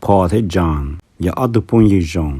Paul thiab John yog ob tug phooj ywg zoo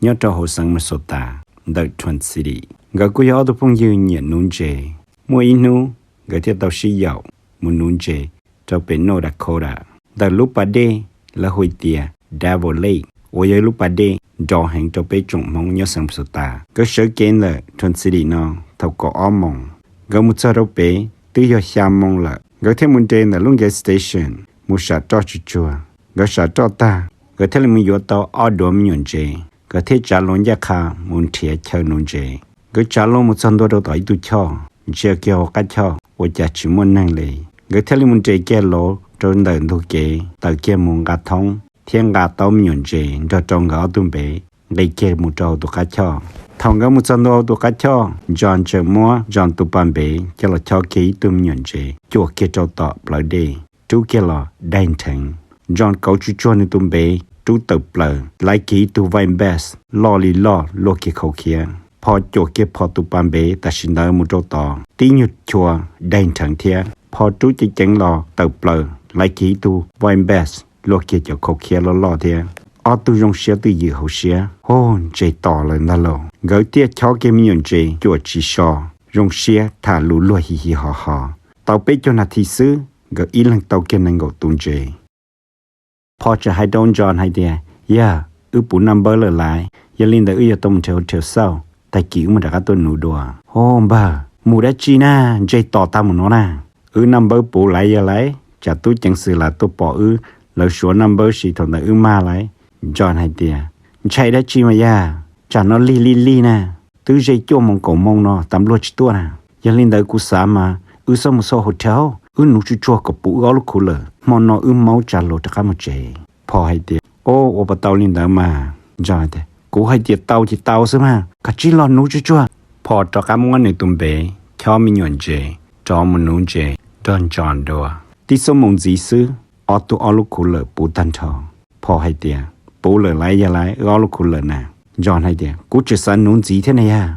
nyob rau hauv xeev Minnesota ntawm Twin City. Nkawd kuj yog ob tug phooj ywg nyiam nuv ntses. Muaj ib hnub nkawd thiaj tau sib yaum mus nuv ntses rau pem North Dakota, ntawm lub pas dej lawv hu tias Devil Lake, uas yog ib lub pas dej nrov heev rau peb tsoom Hmoob nyob xeev Minnesota. Nkawd sawv kev ntawm Twin City no thaum kaum ob moos. Nkawd mus txog rau pem twb yog xya moos lawm, nkawd thiaj mus nres ntawm lub gas station mus sam roj tsuag tsuag. Nkawd sam roj tag, nkawd thiaj li mus yuav tau ob duav me nyuam ntses, nkawd thiaj tsav luag ncaj qha mus nrhiav chaw nuv ntses. Nkawd tsav luag mus txog ntua rau tom ib tug choj, ntsia kiag hauv qab choj ua cas tsis muaj neeg li. Nkawd thiaj li mus nres kiag lauv rau ntawm ntug kev, tawm kiag mus nqa thoob thiab nqa taub me nyuam ntses nrog rau nkawd ob tug npev, nqis kiag mus rau hauv tus qab choj. Thaum nkawd mus txog ntua hauv tus qab choj, John txawm muab John tus pas npev coj los chob kiag ib tug me nyuam ntses cuam kiag rau tom plawv dej, rub kiag los daig nrheev. John kauv tsuag tsuag nws tus npev rub tawm plaws, laiv kiag ib tug vaij bass loj li loj luaj kiag khau khiav. Paul cuam kiag Paul tus pas npev tam sim ntawd mus rau tod, tib nyuag chua daig nrheev thiab. Paul rub ceev ceev los tawm plaws, laiv kiag ib tug vaij bass luaj kiag cov khau khiav loj loj thiab. Ob tug zoo siab twj ywm hauv siab, Hos, ntses tos lawm ntag lauj. Nkawd thiaj chob kiag me nyuam ntses cuam tsis so, zoo siab tham lus luag hi hi hos hos. Tau peb caug nas this xwb, nkawd ib leeg tau kiag nees nkaum tus ntses. Paul txawm hais rau John hais tias, Yawg, wb puv naj npawb lawm laiv, yog li ntawd wb yuav tau mus nrhiav hotel xauj, tag kis wb mam rov qab tuaj nuv dua. Hos npawg, mus dab tsi na, ntses tos tag mus no na. Wb naj npawb puv laiv yawg laiv, tsam tub ceev xwm lam tuaj pom wb, lawv suav naj npawb si thaum ntawd wb mag laiv. John hais tias, Ntshai dab tsi mas yawg, tsam no lig lig lig na, twb ze cuaj moos kaum moos no tas npluag tsis tuaj na. Yog li ntawd kuv xav mas wb xauj mus xauj hotel, wb nuv tsuag tsuag kom puv wb ob lub khuv lawm, hmo no wb maub tsav luag rov qab mus tsev. Paul hais tias, Os, ua puas tau li ntawd mas? John tias, Kuv hais tias tau ces tau xwb mas, kav tsij los nuv tsuag tsuag. Paul rov qab muab nws tus npev chob me nyuam ntses rov mus nuv ntses nrog John dua. Tib xuab moos ntxiv xwb, ob tug ob lub khuv lawm puv tag nrho. Paul hais tias, Puv lawm laiv yawg laiv, wb ob lub khuv lawm na. John hais tias, Kuv tseem xav nuv ntxiv thiab na yawg.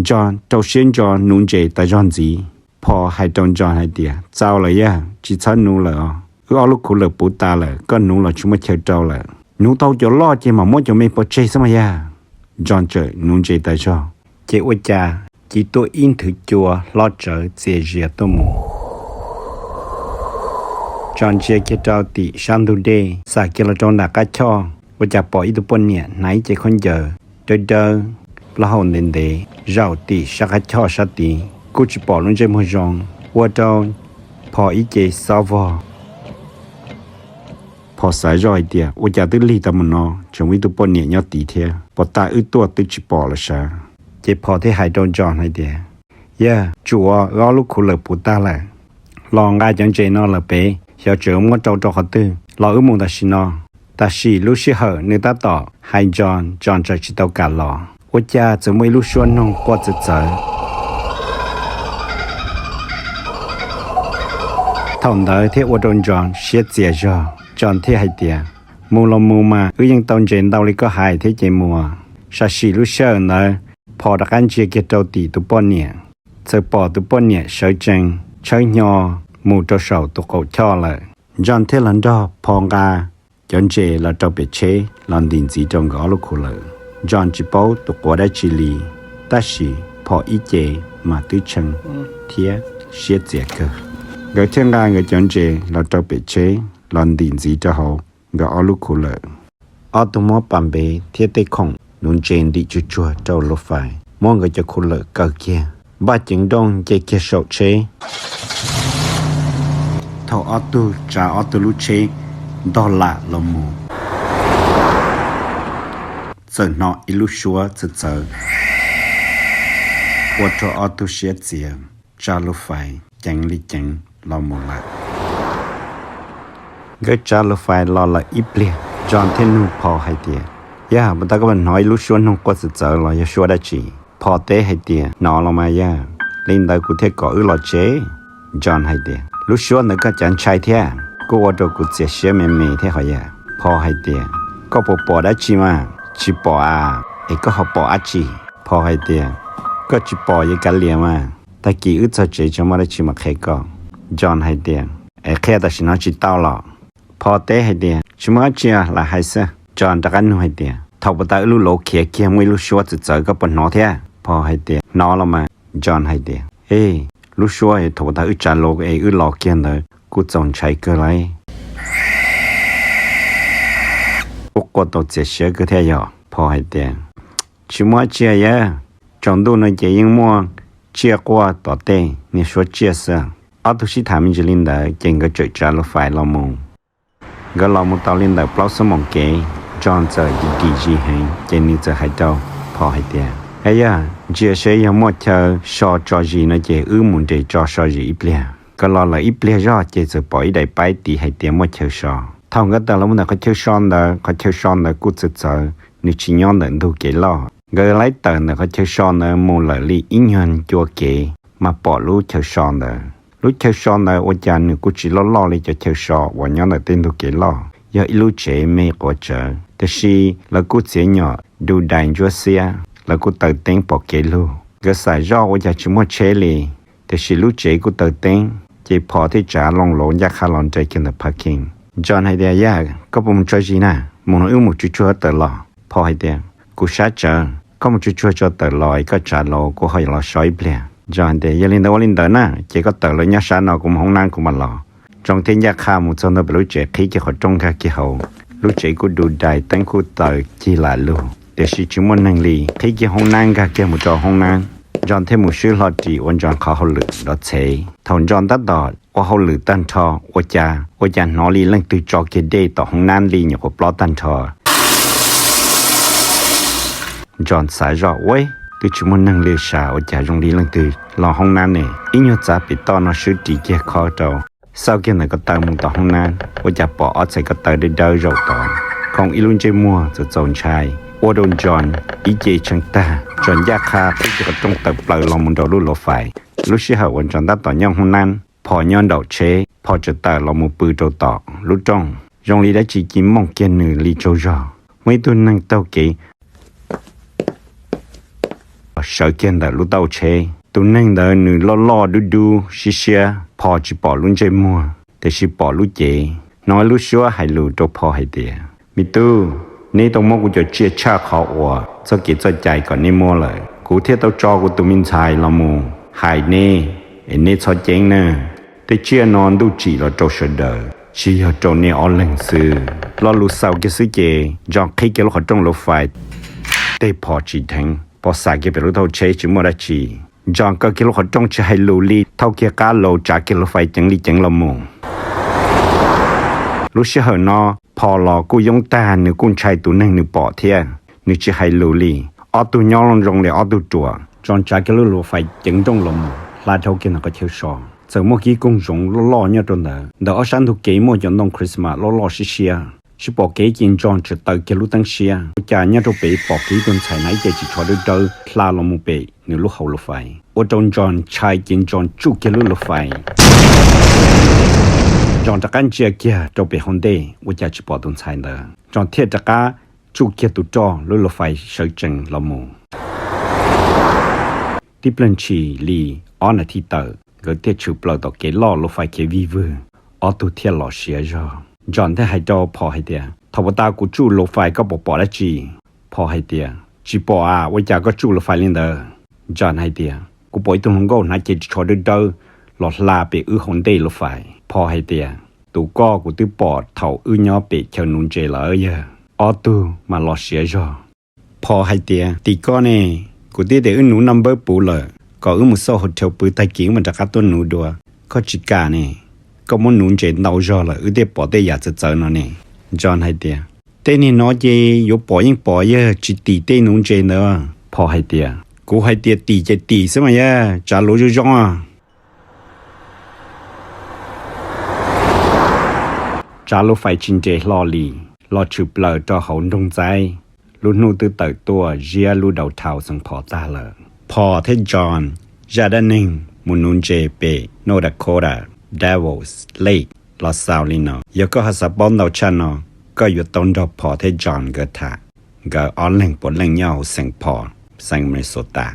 John rau siab ntso nuv ntses tas zog ntxiv. Paul hais rau John hais tias, Txaus lawm yawg, tsis txhob nuv lawm os, wb ob lub khuv lawm puv tas lawm, koj nuv los tsis muaj chaw rau lawm. Nuv tau cov loj ces mam muab cov me pov tseg xwb mas yawg. John txawm nuv ntses tas zog, ces ua cas ci tuaj ib nthwv cua hlob tsawv txias zias tuaj mus. John ntsia kiag rau tim sab ntug dej, xam kiag los rau nram qab choj, ua cas pom ib tug poj niam hnav ib ce khaub ncaws dawb dawb, plaub hau ntev ntev zaum tim sab qab choj sab tid, kuj tsis pom lub ntsej muag zoo, ua rau Paul ib ce xob vog. Paul xav zoj hais tias, Ua cas twb lig tas mus no tseem muaj ib tug poj niam nyob tid thiab? Puas tas wb tuaj twb tsis pom los sav? Ces Paul thiaj hais rau John hais tias, Yawg, tsuas wb ob lub khuv lawm puv tag lawm, los nqa cov ntses no lawm pem, xyov tseem muab rau rau qhov twg, los wb mus tam sim no. Tam sim lub sij hawm nws tab tom hais John, John txawm tsis tau kam los, ua cas txawm muaj ib lub suab noog quaj txawv txawv. Thaum ntawd thiaj ua rau John siab txias zog, John thiaj hais tias, Mus los mus mas, wb yeej tau ntses ntau li koj hais thiab ces mus. Sam sim lub sij hawm ntawd, Paul rov qab ntsia kiag rau tim tus poj niam, txawm pom tus poj niam sawv tsees tshawb hnyo mus rau saum tus qaum choj lawm. John thiaj los nrog Paul nqa cov ntses los rau pem tsheb los ntim ntxiv rau nkawd ob lub khuv lawm. John tsis paub tus quav dab tsi li, tab sis Paul ib ce mas twb tshee thiab siab txias kawg. Nkawd thiaj nqa nkawd cov ntses los rau pem tsheb los ntim ntxiv rau hauv nkawd ob lub khuv lawm. Ob tug muab pas npev thiab tej khoom nuv ntses ntim tsuag tsuag rau lub fais, muab nkawd cov khuv lawm kaw kiag, npaj ceev nrooj nce kiag saum tsheb. Thaum ob tug tsav ob tug lub tsheb ntog lam los mus, txawm hnov ib lub suab txawv txawv, ua rau ob tug siab txias, tsav lub fais ceev li ceev los mus lawm. Nkawd tsav lub fais los lawm ib pliag, John thiaj nug Paul hais tias, Yawg, puas tas koj hnov ib lub suab noog quaj txawv txawv los yog suab dab tsi? Paul teb hais tias, Hnov los mas yawg, li ntawd kuv thiaj kom wb los tsev. John hais tias, Lub suab ntawd koj cav ntshai thiab, kuj ua rau kuv txias siab me me thiab hos yawg. Paul hais tias, Koj puas pom dab tsi mas? Tsis pom a. Es koj ho pom dab tsi? Paul hais tias, Koj tsis pom yeej kav liam mas, tag kis wb txog tsev tseem muaj dab tsi mam qhia koj. John hais tias, Es qhia tam sim no tsis tau los? Paul teb hais tias, Tsis muaj dab tsi, lam hais xwb. John rov qab nug hais tias, thaum puag ta wb lub lauv khiav kiag muaj ib lub suab txawv txawv koj puas hnov thiab? Paul hais tias, hnov los mas. John hais tias, e, lub suab thaum puag ta wb tsav lauv es wb los kiag ntawd kuj txaus ntshai kawg lauj. Kuj quaj tau txias siab kawg thiab yog. Paul hais tias, tsis muaj dab tsi yog, tsaus ntuj no ces yeej muaj tsiaj quaj tom tej niag suab tsiaj xwb. Ob tug sib tham me ntsis li ntawd ces nkawd txawm tsav lauv fais los mus. Nkawd los mus tau li ntawm plaub xuab moos kev, John txawm dim zis heev ces nws txawm hais rau Paul hais tias, e yog, ntsia seb yog muaj chaw so tso zis no ces wb mus nres tso so zis ib pliag. Nkawd los lawm ib pliag zog ces txawm pom ib daim paib tiv hais tias muaj chaw so. Thaum nkawd tawm los mus ntawm qhov chaw so ntawd, qhov chaw so ntawd kuj txawv txawv, nws tsis nyob ntawm ntug kev loj. Nkawd laib tawm ntawm qhov chaw so ntawd mus lawm li ib nyuag ncua kev mas pom lub chaw so ntawd. Lub chaw so ntawd ua cas nws kuj tsis loj loj li cov chaw so uas nyob ntawm tej ntug kev loj, yog ib lub tsev me quav tsawv, tiam sis lawv kuj txiav nyom du dais ntsuab xiab, lawv kuj taws teeb pom kev lug. Nkawd xav zoj ua cas tsis muaj tsheb li, tiam sis lub tsev kuj taws teeb, ces Paul thiaj tsav loo lauv ncaj qha los nres kiag ntawm parking. John hais tias, yog koj puas mus tso zis na, mus no wb mus tsuag tsuag tawm los. Paul hais tias, kuv sab tsawv, koj mus tsuag tsuag tso tawm los es koj tsav lauv kuv ho yuav los so ib pliag. John hais tias, yog li ntawd ua li ntawd na, ces koj tawm lawm nyob sab no kuv mus hoob nab kuv mam los. John thiaj ncaj qha mus txog ntawm pem lub tsev qhib kiag qhov rooj nkag kiag hauv. Lub tsev kuj du dais teeb kuj taws cig lam lug tiam sis tsis muaj neeg li. Qhib kiag hoob nab nkag kiag mus rau hoob nab, John thiaj mus swb hlo ris ua John qhov hauj lwm nrov txhev. Thaum John tab tom ua hauj lwm tag nrho, ua cas ua cas hnov li leej twg tso kiag dej tom hoob nab li nyuam qhuav plob tag nrho. John xav zoj, ua, twb tsis muaj neeg li sas ua cas zoo li leej twg los hoob nab ne. Ib nyuag txav pem toj no swb ris kiag khob rau, xauj kiag ntawm ko taw mus tom hoob nab ua cas pom ob txhais ko taw dawb dawb zaum tod, khoov ib lub ntsej muag txaus txaus ntshai, ua rau John ib ce tshee tag. John ncaj qha qhib kiag qhov rooj tawm plaws los mus nraum lub lauv fais. Lub sij hawm uas John tab tom nyob hoob nab, Paul nyob nraum tsheb. Paul txawm tawm los mus pw rau tom lub rooj, zoo li dab tsi ci mooj kiag nws li tsaug zog. Muaj ib tug neeg taug kev sawv kiag ntawm lub taub tsheb. Tus neeg ntawd nws loj loj dub dub siab siab, Paul tsis pom lub ntsej muag tiam sis pom lub cev. Hnov lub suab hais lus rau Paul hais tias, me tub, neb tau muab kuv cov tsiaj tshaj qhov uas txoj kev txoj cai kom neb muab lawm, kuv thiaj tau tso kuv tus me ntxhais los mus hais neb, es neb txhob ceeb na. Tej tsiaj no ntuj tsim los rau sawv daws, tsis yog rau neb ob leeg xwb. Lo lus xaus kiag xwb ces John qhib kiag lub qhov rooj lauv fais, tej Paul tsis dheev, Paul xav kiag pem lub taub tsheb tsis muaj dab tsi. John kaw kiag lub qhov rooj tsis hais lus li, thauj kiag qab lauv tsav kiag lauv fais ceev li ceev los mus. Lub sij hawm no Paul los kuj yoob tag, nws kuj ntshai tus neeg nws pom thiab, nws tsis hais lus li. Ob tug nyob zoo li ob tug ruam. John tsav kiag lub lauv fais ceev nrooj los mus hla dhau kiag ntawm qhov chaw so. Txawm muaj kiag koog zoov loj loj nyob rau ntawd, ntawm ob sab ntug kev muaj cov ntoo Christmas loj loj siab siab. Tsis pom kev ces John txawm taws kiag lub teeb siab, ua cas nyob rau pem pom kiag ib tug ntxhais hnav ib ce ris tsho dawb dawb hla los mus pem nws lub hauv lauv fais, ua rau John ntshai ces John tsuj kiag lub lauv fais. John rov qab ntsia kiag rau pem hauv ntej ua cas tsis pom tus ntxhais ntawd, John thiaj rov qab tsuj kiag tus roj, lub lauv fais sawv tsees los mus. Tib pliag ntshis li ob nas this tawm, nkawd thiaj tshwm plaws tom kev loj, lauv fais khiav vij vwg, ob tug thiaj los siav zog. John thiaj hais rau Paul hais tias, thaum puag ta kuv tsuj lauv fais koj puas pom dab tsi? Paul hais tias, tsis pom a, ua cas koj tsuj lauv fais li ntawd? John hais tias, kuv pom ib tug hluas nkauj hnav cev ris tsho dawb dawb los hla pem wb hauv ntej lauv fais. Paul hais tias, tus koj kuv twb pom thaum wb nyob pem chaw nuv ntses lawm yawg. Ob tug mas los siav zog. Paul hais tias, tim koj ne, kuv twb tias wb nuv noj npawb puv lawm, kom wb mus xauj hotel pw tag kis wb mam rov qab tuaj nuv dua. Koj tsis kam ne, koj muab nuv ntses ntau zog lawm wb thiaj pom tej yam txawv txawv no ne. John hais tias, tej niag no ces yuav pom yeej pom, yawg tsis tim tej nuv ntses ntawd. Paul hais tias, kuv hais tias tim ces tim xwb mas yawg, tsav lauv zoo zoo. Tsav lauv fais tsis nres hlo li, los tshwm plaws rau hauv nroog Ntxaib. Lub hnub twb tawm tuaj ziab lub downtown Saint Paul tag lawm. Paul thiab John zaj dab neeg mus nuv ntses pem North Dakota Devil's Lake los xaus li no. Yog koj ho xav paub ntau tshaj no, koj yuav tau nrog Paul thiab John nkawd tham. Nkawd ob leeg puav leej nyob hauv Saint Paul, xeev Minnesota.